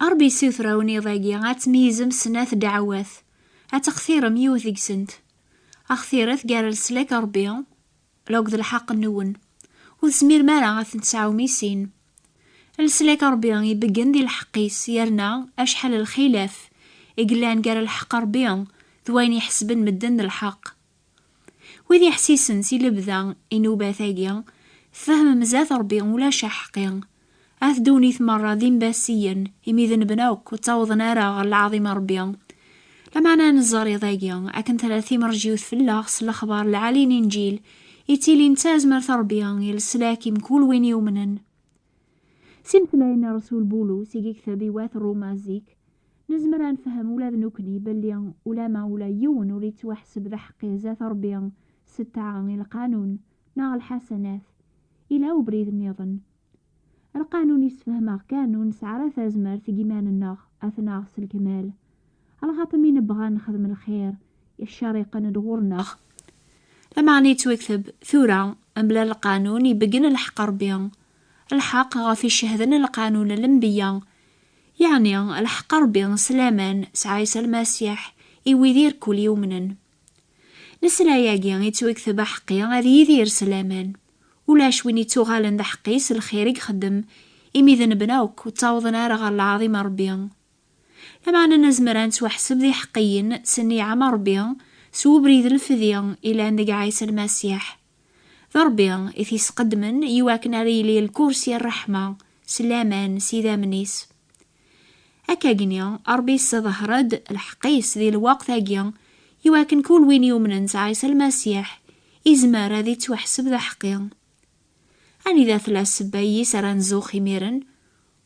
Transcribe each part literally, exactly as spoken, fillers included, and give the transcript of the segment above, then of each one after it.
Ṛebbi yessuter-awen iḍ-agi ad tmeyyzem snat ddeɛwat, ad textirem yiwet deg-sent. Axtiret gar leslak Ṛebbi akked lḥeqq-nwen. Ur tezmirem ara ad ten-tesɛum i sin. Leslak Ṛebbi ibeggen di lḥeqq-is, yerna acḥal lxilaf i yellan gar lḥeqq Ṛebbi d wayen iḥesben medden d lḥeqq. Wid iḥessisen si lebda i nnubat-agi, tfehmem zdat Ṛebbi ulac aḥeqqi. At ddunit merra d imbasiyen, imi denben akk ur ttawḍen ara ɣer lɛaḍima Ṛebbi. Lameɛna neẓẓar iḍ-agi akken tella timerjiwt fell-aɣ s lexbar lɛali n Inǧil, ittilin d tazmert Ṛebbi i leslak i mkul win yumnen. S imeslayen n Ṛṛsul Bulus i yektab i wat Ṛuma zik, nezmer ad nefhem ula d nekkni belli ulama ula yiwen ur yettwaḥseb d aḥeqqi zdat Ṛebbi s ṭṭaɛa i lqanun neɣ lḥasanat, ila ubrid nniḍen. Lqanun yessefhem-aɣ kan ur nesɛi ara tazmert deg iman-nneɣ ad t-naɣ s lekmal. Alaxaṭer mi nebɣa nexdem lxir, ccariqen-d ɣur-neɣ. Lameɛna yettwakteb tura, mebla lqanun ibeggen lḥeqq Ṛebbi. Lḥeqq ɣef icehden lqanun n lenbiya, yeɛni lḥeqq Ṛebbi s laman s Ɛisa Lmasiḥ i wid irkul yumnen. Leslak-agi yettwakteb aḥeqqi ad yidir s laman. Ulac win ittuɣalen d aḥeqqi s lxir i ixeddem, imi denben akk ur ttawḍen ara ɣer lɛaḍima Ṛebbi. Lameɛna nezmer ad nettwaḥseb d iḥeqqiyen s nniɛam Ṛebbi s ubrid n lefdi ilan deg Ɛisa Lmasiḥ. D Ṛebbi i t-isqeddmen i wakken ara yili lkursi n ṛṛeḥma s laman s idammen-is. Akkagni, Ṛebbi yesseḍher-d lḥeqq-is di lweqt-agi, i wakken kul win yumnen s Ɛisa Lmasiḥ izmer ad ittwaḥseb d aḥeqqi. Anida tella ssebba yis ara nzux imiren?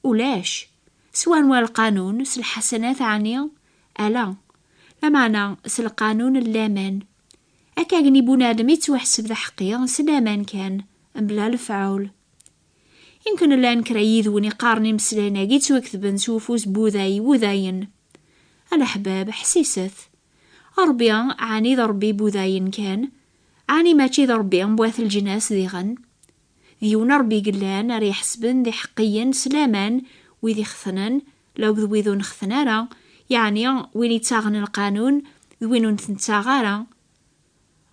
Ulac. S wanwa lqanun? S lḥasanat ɛni? Ala. Lameɛna s lqanun n laman. Akkagni bunadem ittwaḥseb d aḥeqqi s laman kan, mebla lefɛul. Yemken llan kra yid-wen iqqaren imeslayen-agi ttwaketben s ufus n wuday i wudayen. A leḥbab, ḥsiset. Ṛebbi, ɛni d Ṛebbi n wudayen kan? Ɛni mačči d Ṛebbi n wat leǧnas diɣen? D yiwen Ṛebbi i yellan ara iḥesben d iḥeqqiyen s laman wid ixetnen, law d wid ur nexten ara, yeɛni win ittaɣen lqanun d win ur nettaɣ ara.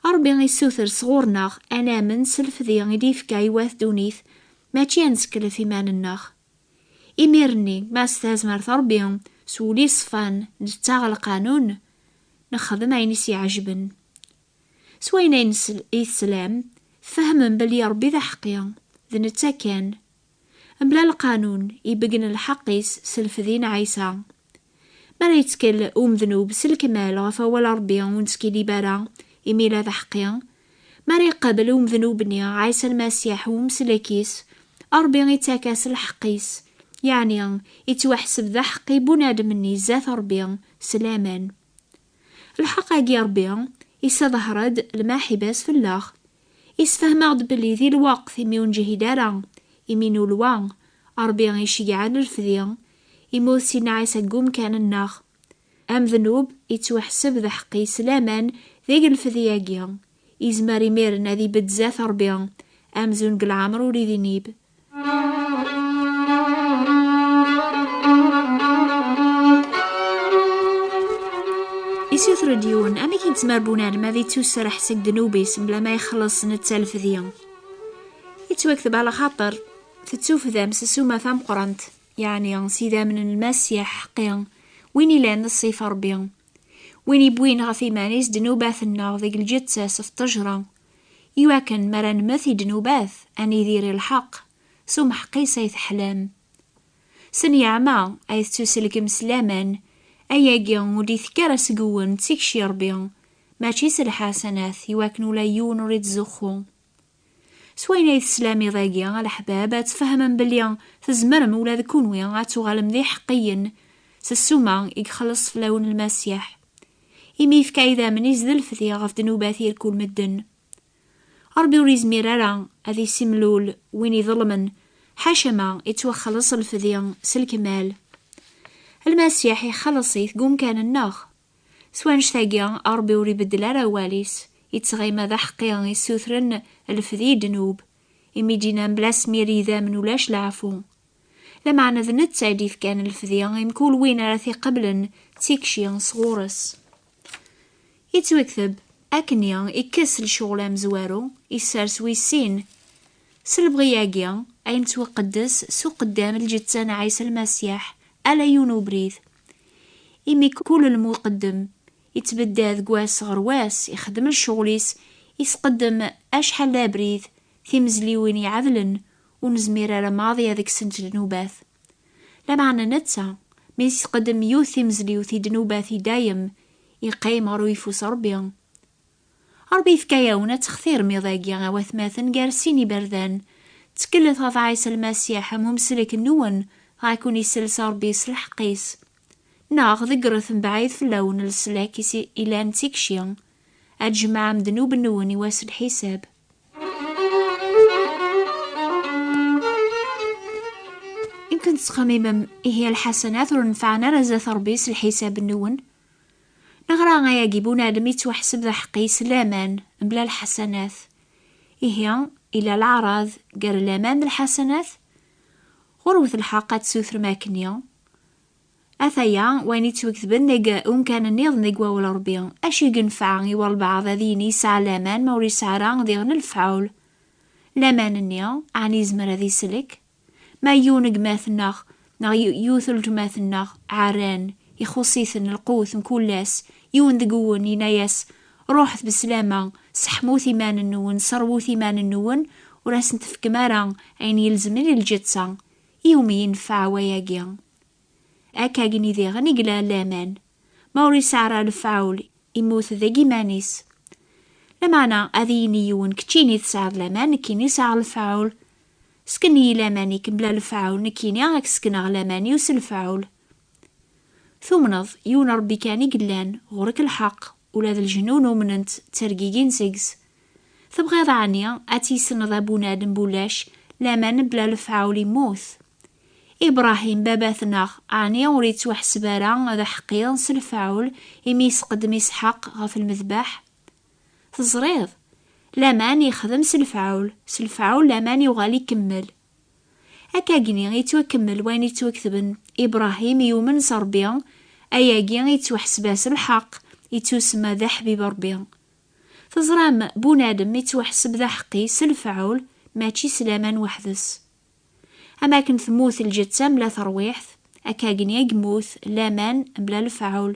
Ṛebbi issuter sɣur-neɣ ad namen s lefdi i d-ifka i wat ddunit, mačči ad nesseklef iman-nneɣ. Imir-nni, ma s tazmert Ṛebbi, s wul iṣfan, nettaɣ lqanun, nexdem ayen i s-iɛejben. S wayen ay nesl-, i teslam, tfehmem belli Ṛebbi d aḥeqqi, d netta kan. Mebla lqanun, ibeggen lḥeqq-is s lefdi n Ɛisa. Mi ara yettkel umednub s lekmal ɣef awal Ṛebbi ur nettkiddib ara, imi yella d aḥeqqi. Mi ara iqabel umednub-nni Ɛisa Lmasiḥ umsellek-is, Ṛebbi ittak-as lḥeqq-is, yeɛni ittwaḥseb d aḥeqqi bunadem-nni zdat Ṛebbi s laman. Lḥeqq-agi Ṛebbi isseḍher-d lmaḥiba-s fell-aɣ. Isfehmeɣ-d belli di lweqt imi ur nǧehid ara, imi nulwa, Ṛebbi iceggeɛ-d lefdi, imi ur sinneɛ isegg umkan-nneɣ. Amednub ittwaḥseb d aḥeqqi s laman deg lefdi-agi. Izmer imiren ad ibedd zdat Ṛebbi, amzun deg leɛmer ur idinib. Isuter-d yiwen, amek i yezmer bunadem ad ittuserreḥ seg ddnub-is mebla ma ixelleṣ netta lefdi? Yettwakteb ala xaṭer tettufdam s ssuma tameqqrant, yeɛni s idammen n Lmasiḥ ḥeqqi, win ilan d ṣṣif Ṛebbi, win iwwin ɣef iman-is ddnubat-nneɣ deg lǧetta-s ɣef ṭṭejra, iwakken mi ara nemmet i ddnubat, ad nidir i lḥeqq, s umḥeqq-is ay teḥlam. S nneɛma ay tettuselkem s laman, ayagi ur d-itekki ara seg-wen d tikci Ṛebbi, mačči s lḥasanat, iwakken ula yiwen ur ittzuxxu. S wayen ay teslam iḍ-agi, a leḥbab, ad tfehmem belli tzemrem ula d kunwi ad tuɣalem d iḥeqqiyen s ssuma i ixelleṣ fell-awen Lmasiḥ, imi yefka idammen-is d lefdi ɣef ddnubat irkul medden. Ṛebbi ur yezmir ara ad isimlul win iḍelmen, ḥaca ma ittwaxelleṣ lefdi s lekmal. Lmasiḥ ixelleṣ-it deg umkan-nneɣ. S wanect-agi, Ṛebbi ur ibeddel ara awal-is, ittɣima d aḥeqqi issutren lefdi i ddnub, imi d-yenna mebla asmir idammen ulac leɛfu. Lameɛna d netta i d-ifkan lefdi i mkul win ara t-iqeblen d tikci sɣur-s. Yettwakteb, akkenni ikkes lecɣel amezwaru, issers wis sin. S lebɣi-agi, ay nettwaqeddes s uqeddam n lǧetta n Ɛisa Lmasiḥ, ala yiwen ubrid. Imi kul lmuqeddem ittbedda deg wass ɣer wass, ixeddem lecɣel-is, isqeddem acḥal d abrid, timezliwin iɛedlen, ur nezmir ara maḍi ad ksent ddnubat. Lameɛna netta, mi yesqeddem yiwet timezliwt i ddnubat i dayem, iqqim ɣer uyeffus Ṛebbi. Ṛebbi yefka-yawen ad textirem iḍ-agi, a watmaten, gar sin iberdan. Ttkellet ɣef Ɛisa Lmasiḥ am umsellek-nwen, dɣa ad ken-isels Ṛebbi s lḥeqq-is. Neɣ ḍeggret mebɛid fell-awen leslak-is ilan d tikci, ad tjemɛem ddnub-nwen i wass n lḥisab. Imken tettxemmimem, ihi lḥasanat ur nefɛen ara zdat Ṛebbi s lḥisab-nwen? Neɣra ayagi, bunadem yettwaḥseb d aḥeqqi s laman mebla lḥasanat. Ihi, ila leɛraḍ gar laman d lḥasanat? Ɣurwet lḥeqq ad tessutrem akkenni. Ataya wayen yettwaketben deg umkan nniḍen deg wawal Ṛebbi. Acu i yenfeɛ i walbeɛḍ ad yini yesɛa laman ma ur yesɛi ara diɣen lefɛul? Laman-nni, ɛni yezmer ad islek? Ma yiwen n gma-tneɣ neɣ y-, yiwet n weltma-tneɣ ɛerran, ixuṣ-iten lqut mkul ass, yiwen deg-wen yenna-yas: "Ruḥet beslama, seḥmut iman-nwen, serwut iman-nwen, ur asen-tefkem ara ayen yelzmen i lǧetta." I wumi yenfeɛ wayagi? Akka-gni diɣen i yella laman. Ma ur yesɛi ara lefɛul, immut deg iman-is. Lameɛna ad yini yiwen: "Keččini tesɛiḍ laman, nekkini sɛiɣ lefɛul. Sken-iyi laman-ik mebla lefɛul, nekkini ad k-sekneɣ laman-iw s lefɛul." Tumneḍ, yiwen Ṛebbi kan i yellan, ɣur-k lḥeqq, ula d lejnun umnen-t, ttergigin seg-s. Tebɣiḍ ɛni ad tissneḍ a bunadem bulac laman mebla lefɛul immut? Ibrahim, baba-tneɣ, ɛni ur yettwaḥseb ara d aḥeqqi s lefɛul imi yesqeddem Isḥaq ɣef lmedbeḥ? Teẓriḍ, laman yexdem s lefɛul, s lefɛul laman yuɣal ikemmel. Akka-gni yettwakemmel wayen yettwaketben: Ibrahim yumen s Ṛebbi, ayagi yettwaḥseb-as lḥeqq, yettusemma d aḥbib Ṛebbi. Teẓram, bunadem yettwaḥseb d aḥeqqi s lefɛul, mačči s laman weḥd-s. Am akken temmut lǧetta mebla terwiḥt, akka-gni i yemmut laman mebla lefɛul.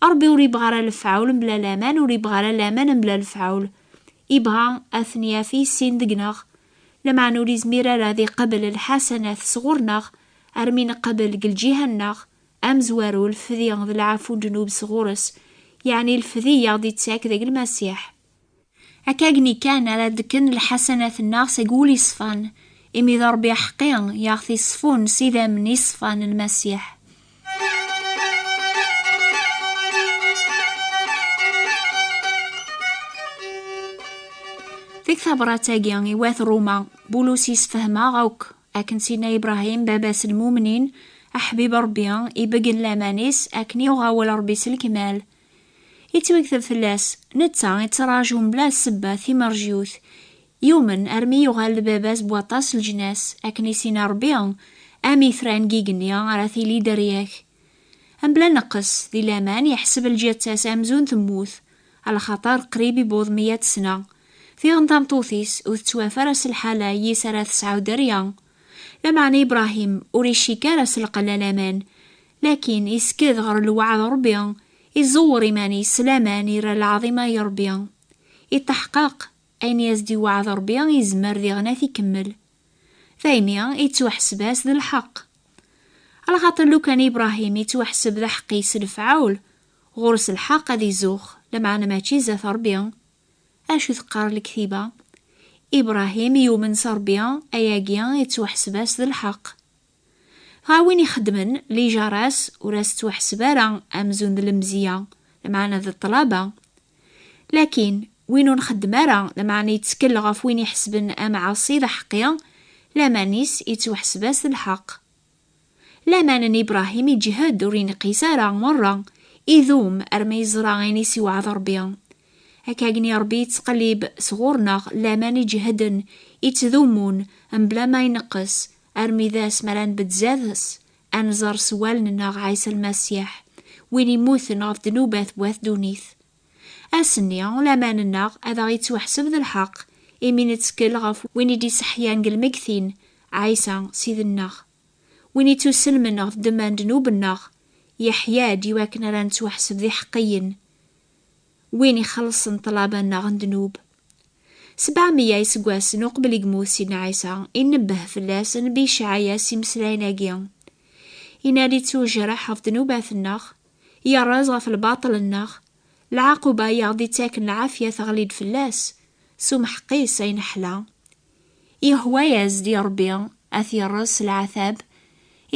Ṛebbi ur yebɣi ara lefɛul mebla laman, ur yebɣi ara laman mebla lefɛul. Yebɣa ad ten-yaf i sin deg-neɣ. Lameɛna ur yezmir ara ad iqabel lḥasanat sɣur-neɣ armi neqabel deg lǧiha-nneɣ amezwaru lefdi d lɛafu n ddnub sɣur-s, yeɛni lefdi i aɣ-d-ittak deg Lmasiḥ. Akka-gni kan ara d-kken lḥasanat-nneɣ seg wul iṣfan, imi d Ṛebbi aḥeqqi i aɣ-t-iṣfun s idammen iṣfan n Lmasiḥ. Deg tabrat-agi i wat Ṛuma, Bulus yessefhem-aɣ akk akken Sidna Ibṛahim, baba-s n lmumnin, aḥbib Ṛebbi, ibeggen laman-is akken yuɣ awal Ṛebbi s lekmal. Yettwakteb fell-as: "Netta ittraǧu mebla ssebba timerjut, yumen armi yuɣal d baba-s n waṭas n leǧnas, akken i s-yenna Ṛebbi, am itran n yigenni ara tili dderya-k." Mebla nneqs, di laman yeḥseb lǧetta-s amzun temmut, alaxaṭer qrib iwweḍ meyya sna. Diɣen tameṭṭut-is ur tettwaf ara s lḥala yis ara tesɛu dderya. Lameɛna Ibṛahim ur icikk ara s lqella laman, lakin isked ɣer lweɛd Ṛebbi, iẓewwer iman-is s laman, irra lɛaḍima i Ṛebbi. Itteḥqaq, ayen i as-d-iweɛɛed Ṛebbi izmer diɣen ad t-ikemmel. Daymi yettwaḥseb-as d lḥeqq. Alaxaṭer lukan Ibṛahim yettwaḥseb d aḥeqqi s lefɛul, ɣur-s lḥeqq ad izux, lameɛna mačči zdat Ṛebbi. Acu teqqar lektiba? Ibṛahim yumen s Ṛebbi, ayagi yettwaḥseb-as d lḥeqq. Dɣa win ixeddmen lijaṛa-s ur as-ttwaḥseb ara amzun d lemzeyya, lameɛna d ṭṭlaba. Lakin win ur nxeddem ara, lameɛna yettkel ɣef win iḥesben amɛaṣi d aḥeqqi, laman-is yettwaḥseb-as d lḥeqq. Laman n Ibṛahim iǧhed ur ineqqis ara merra, idum arma yeẓra ayen i s-iweɛɛed Ṛebbi. Akka-gni Ṛebbi yettqellib sɣur-neɣ laman iǧehden, ittdumun, mebla ma ineqqes, armi d ass mi ara nbedd zdat-s, ad nẓer s wallen-nneɣ Ɛisa Lmasiḥ, win immuten ɣef ddnubat n wat ddunit. Ass-nni, laman-nneɣ ad aɣ-yettwaḥseb d lḥeqq, imi nettkel ɣef win i d-iseḥyan deg lmegtin, Ɛisa, Ssid-nneɣ. Win ittuselmen ɣef ddemma n ddnub-nneɣ, yeḥya-d iwakken ara nettwaḥseb d iḥeqqiyen. Win ixellṣen ṭṭlaba-nneɣ n ddnub. Sebɛemya iseggasen uqbel i yemmut Sidna Ɛisa, inebbeh fell-as Nnbi Icɛaya s imeslayen-agi. Inna-d ittujreḥ ɣef ddnubat-nneɣ, yerreẓ ɣef lbaṭel-nneɣ, lɛaquba i aɣ-d-ittaken lɛafya teɣli-d fell-as, s umḥeqq-is ay neḥla. Ihwa-yas-d i Ṛebbi ad t-yerreẓ s leɛtab,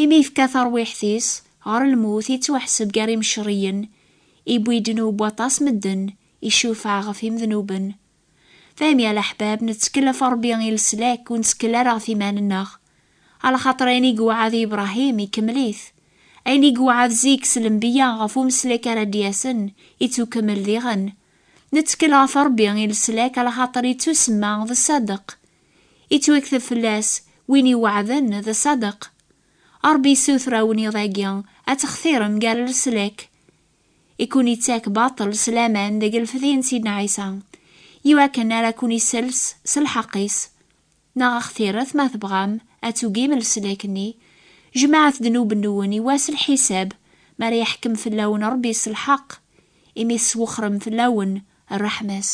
imi yefka tarwiḥt-is ɣer lmut yettwaḥseb gar imecṛiyen, iwwi ddnub waṭas medden, icufeɛ ɣef imednuben. Fahmi a leḥbab, nettkel ɣef Ṛebbi i leslak, ur nettkel ara ɣef iman-nneɣ. Alaxaṭer ayen i yewɛed i Ibṛahim, ikemmel-it. Ayen i yewɛed zik s lenbiya ɣef umeslak ara d-yasen, ittukemmel diɣen. Nettkel ɣef Ṛebbi i leslak, alaxaṭer ittusemma d ṣṣadeq. Ittwakteb fell-as win iweɛden d ṣṣadeq. Ṛebbi yessuter-awen iḍ-agi ad textirem gar leslak i kun-ittak baṭel s laman deg lefdi n Sidna Ɛisa, iwakken ara kun-isels s lḥeqq-is. Neɣ axtiret, ma tebɣam ad tugim leslak-nni, jemɛet ddnub-nwen i wass lḥisab, mi ara yeḥkem fell-awen Ṛebbi s lḥeqq, imi teswexrem fell-awen ṛṛeḥma-s.